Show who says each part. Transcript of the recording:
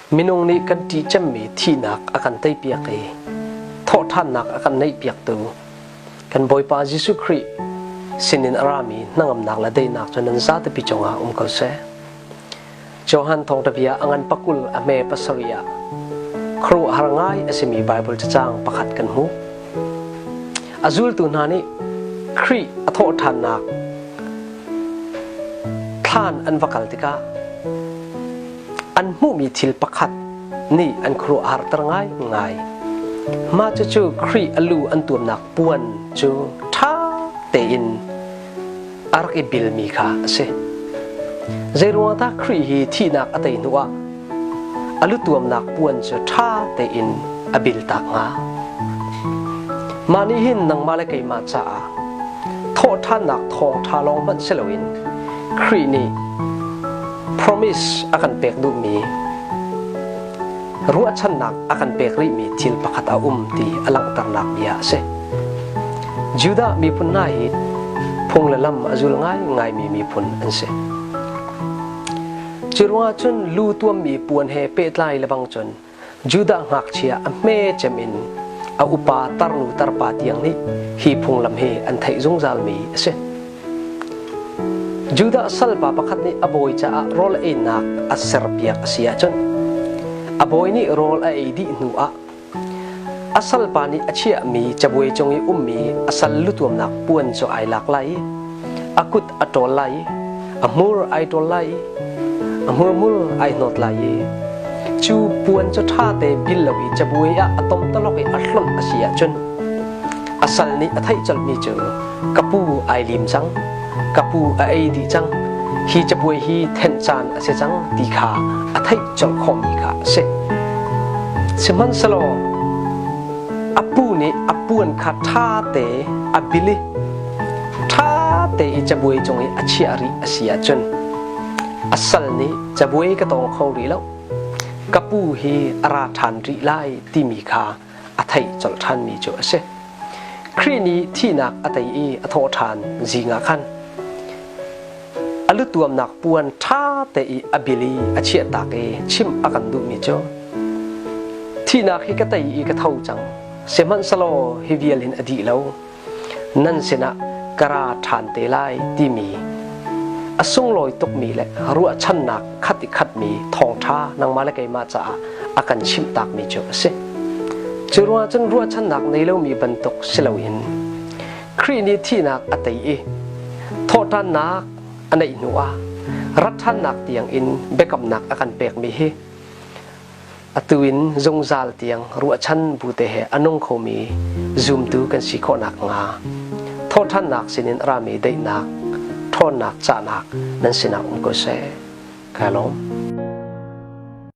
Speaker 1: Minung nih kan ṭih cemmi thihnak a kan teipiak i thawhṭhannak a kan neihpiaktu kan Bawipa Jesuh Khrih sinin a rami hnangamnak le daihnak cu nan zatepi cungah um ko seh. Johan thawngṭha bia a ngan pakul a hme pasarih ah khuaruahhar ngai a simi Baibal cacang pakhat kan hmuh. A zultu hna nih Khrih a thawhṭhannak thlan an va kal tikah an hmuhmi thil pakhat nih an khuaruahharter ngaingai. Mah cucu Khrih a lu an tuamnak puan cu ṭha tein a rak i bilmi kha a si. Zeiruang dah Khrih hi thihnak a tei hnuah a lu tuamnak puan cu ṭha tein a bil tak hnga? Mah nih hin nangmah le keimah caah thawhṭhannak thawngṭha lawng hmanh si loin Khrih nih promise a kan pek duhmi ruahchannak a kan pek rihmi thil pakhat a um ti a langhternak bia a si. Judah miphun hna hi phung le lam a zul ngaingaimi miphun an si. Cu ruangah cun lu tuammi puan he pehtlai lebang cun Judah ngakchia a hme cem in a upa tarnu tarpa tiang nih hi phunglam hi an theih zungzalmi a si. Judah salpa pakhat nih a bawi caah rawl einak a serpiak a si ahcun a bawi nih rawl a ei dih hnu ah a salpa nih a chiahmi cabuai cung i ummi a sal lutuamnak puan cu ai lak lai i a kut a ṭawl lai i a hmur ai ṭawl lai i a hmurhmul ai hnawt lai i cu puan cu ṭhate bil lo i cabuai ah a tomtalok i a hlonh a si ahcun a sal nih a theih colhmi cu ka pu ai lim cang ka pu a ei dih cang hi cabuai hi thenh caan a si cang ti kha a theih colh khawhmi kha a si. Sihmanhsehlaw a pu nih a puan kha ṭhate a bil i ṭha te i cabuai cung i a chiah rih a si ahcun a sal nih cabuai ka tawng kho rih lo ka pu hi a ra ṭhan rih lai timi kha a theih colh ṭhanmi cu a si. Khrih nih thihnak a tei i a thawh ṭhan zing ah khan a lutuamnak puan ṭha te i a bil i a chiahtak i chimh a kan duhmi cu thihnak hi ka tei i ka tho cang sihmanhsehlaw hi vial hin a dih lo nan sinah ka ra ṭhan te lai timi a sunglawi tukmi le ruahchannak khat i khatmi thawngṭha nangmah le keimah caah a kan chimhtakmi cu a si. Cu ruangah cun ruahchannak nei lomi bantuk si loin Khrih nih thihnak a tei i thawhṭannak a neih hnuah rat ṭhannak tiangin biakamnak a kan pekmi hi atu in zungzal tiang ruahchan bu te he a nung khomi zumtu kan si khawh nakhnga thawhṭhannak sinin a rami daihnak, ṭhawnnak, cahnak nan sinah um ko seh. Kai lawm.